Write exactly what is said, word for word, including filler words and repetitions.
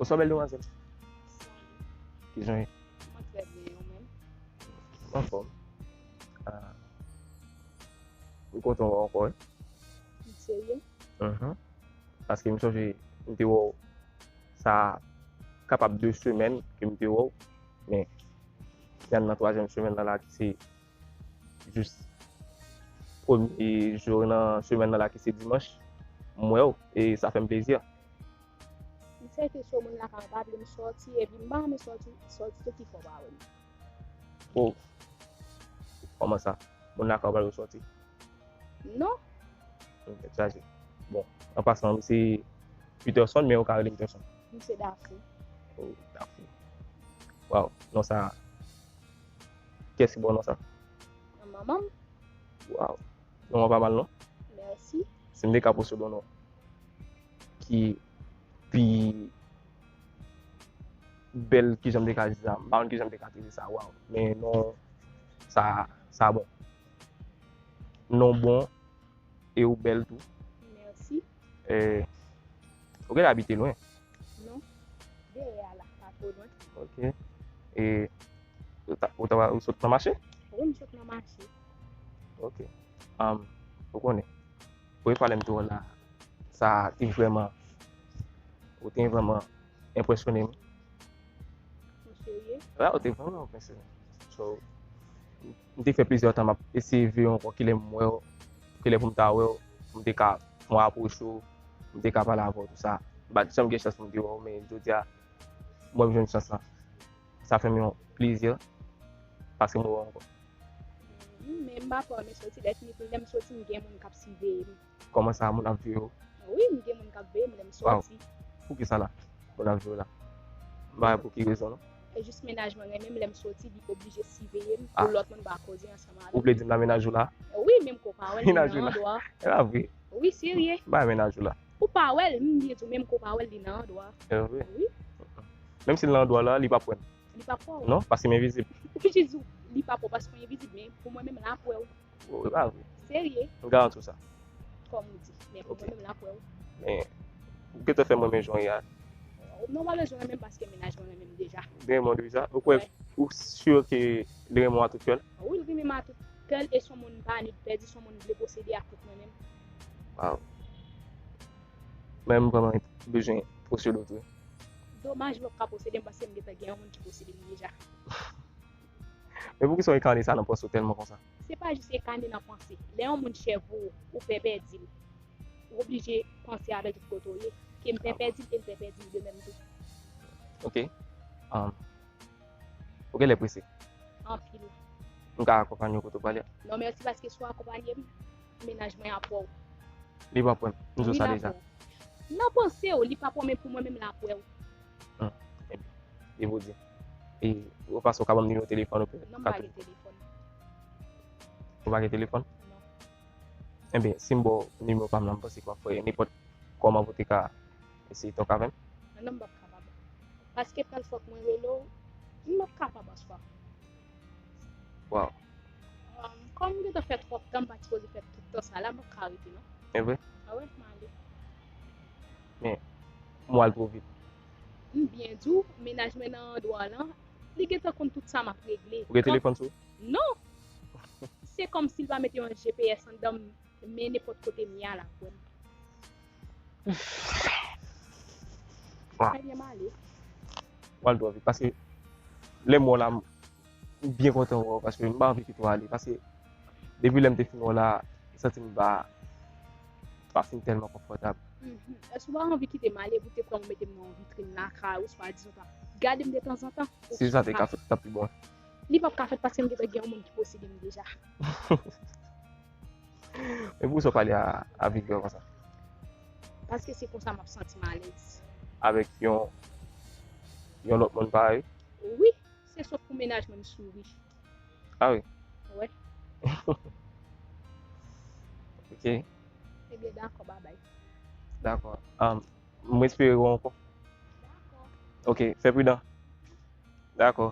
Sa w bèl demwazèl. Kijan w ye? Mwen trè byen, ou menm? Anfòm. Ah, m kontan wè w ankò, wi. Ou serye? Mhm. Paske m sonje m te wè w, sa kapab de semèn ke m te wè w, men se nan twazyèm semèn nan la ki se jis premye jou nan semèn nan la ki se dimanch, m wè w, e sa fè m plezi. M sèke sou moun lakay ou pa vle m sòti, epi m pa renmen sòti, sòti tou ki fè w pa wè m. Oh, kòman sa? Moun lakay ou pa vle w sòti? Non. Tèt chaje. Bon, an pasan, m se Peterson, men ou ka rele m Peterson. M se Daphne. Oh, Daphne. Waw, non sa. Kiyès ki ba w non sa? Manman m. Waw. Non an pa mal non. Mèsi. Si m te ka posede yon non ki pi bèl, kijan m te ka di sa, m pa konn kijan m te ka trete sa, waw. Men non, sa, sa bon. Non bon, e ou bèl tou. Mèsi. E, ou genlè abite lwen? Non. Dèyè a la, pa twò lwen. Ok. E, ou ta, ou ta, ou sot nan mache? Wi, m sot nan mache. Ok. Um, ou konnen, premye fwa lè m te wè w la, sa te vrèman, ou te vrèman enpresyone m. Ou serye? Wi, ou te vrèman enpresyone m. So, m te fè plizyè tan m ap eseye veye ankò kilè m wè w, kilè pou m ta wè w, pou m te ka fè yon apwoche w, pou m te ka pale avè w, tou sa. M pa t janm gen chans pou m te wè w, men jodi a, mwen m jwenn chans lan. Sa fè m yon plezi, paske m wè w ankò. Hmm, men m pa twò renmen sòti, lè fini, lè m sòti, m gen moun k ap siveye m. Kòman sa, moun ap veye w? Wi, m gen moun k ap veye m lè m sòti. Pou ki sa la? Moun ap veye w la? M pa wè pou ki rezon, non. E jis mennaj mwen renmen m, lè m sòti, li oblije siveye m pou lòt moun pa koze ansanm avè m. Ou vle di m la mennaj ou la? Wi, men m ko pa wè l, li nan andwa. E pa vre? Wi, serye. M pa wè mennaj ou la. Ou pa wè l, m byen di w, men m ko pa wè l, li nan andwa. E vre? Wi. Menm si l nan andwa la, li p ap wè m. Li p ap wè w. Non, paske m envizib. Ou jis di w, li p ap wè w paske w envizib, men pou mwen menm, l ap wè w. Oh, e pa vre. Serye? M garanti w sa. Kòm ou di. Men pou mwen menm, l ap wè w. Men, ou gentan fè m renmen jan w ye a. Non, w pa bezwen renmen m paske mennaj mwen renmen m deja. Li renmen w deja? Ou kwè, ou si ke li renmen w a tout kè l? Wi, l renmen m a tout kè l e s on moun m pa ni pèdi, s on moun m vle posede ak tout mwen menm. Waw. Men m vrèman bezwen posede w tou. Domaj, m p ap ka posede m paske m gentan gen yon moun ki posede m deja. Men poukisa w ekane sa nan panse w tèlman konsa? Se pa jis ekane nan panse. Lè yon moun chè pou ou, ou pè pèdi l. Ou oblije panse avè l tout kote w ye. Ke m pè pèdi l e l pè pèdi m de menm tou. Ok. Um, ou genlè prese? Anpil. M ka akonpanye w kote w prale a? Non, mèsi paske si w akonpanye m, mennaj mwen ap wè w. Li p ap wè m. M di w sa deja. Nan panse w, li p ap wè w, men pou mwen menm, l ap wè w. Hmm. Ebyen, e pou di. E, ou pase w ka ban m nimewo telefòn ou pè? Non, m pa gen telefòn. Ou pa gen telefòn? Non. Ebyen, si m ba w nimewo pa m lan, m panse ke w ap fè nenpòt kòman pou w te ka eseye tòk avè m. Non, non, m p ap kapab. Paske pral fòk mwen rele w, m p ap kapab aswè. Waw. Um, kòm m gentan fè twòp tan, m pa t sipoze fè tout tan sa la, m p ap ka rete non. E vre? A wi, m ale. Men, m wè l twò vit. M byen di w, mennaj mwen nan andwa lan, li gentan konn tout sa m ap regle. Ou gen telefòn sou ou? Non! Se kòmsi l pa mete yon G P S anndan m, men nenpòt kote m ye a l ap wè m. Waw. Trè byen, m ale. W al twò vit, paske lè m wè w la, m byen kontan wè w, paske m pa anvi kite w ale, paske depi lè m te fin wè w la, m santi m pa, pa fin tèlman konfòtab. Mhm. Èske w pa anvi kite m ale pou w te pran m mete m nan yon vitrin lakay ou, swadizan w t ap gade m detanzantan? Si sa te ka fèt, t ap pi bon. Li p ap ka fèt paske m gentan gen yon moun ki posede m deja. Men poukisa w pale a, a Vivian konsa? Paske se konsa m ap santi m alèz. Avèk yon, yon lòt moun parèy? Wi, se sòf pou mennaj mwen m souri. A wi? Wi. Ok. Ebyen, dakò, babay. Dakò. Um, m espere wè w ankò. Dakò. Ok, fè pridan. Dakò.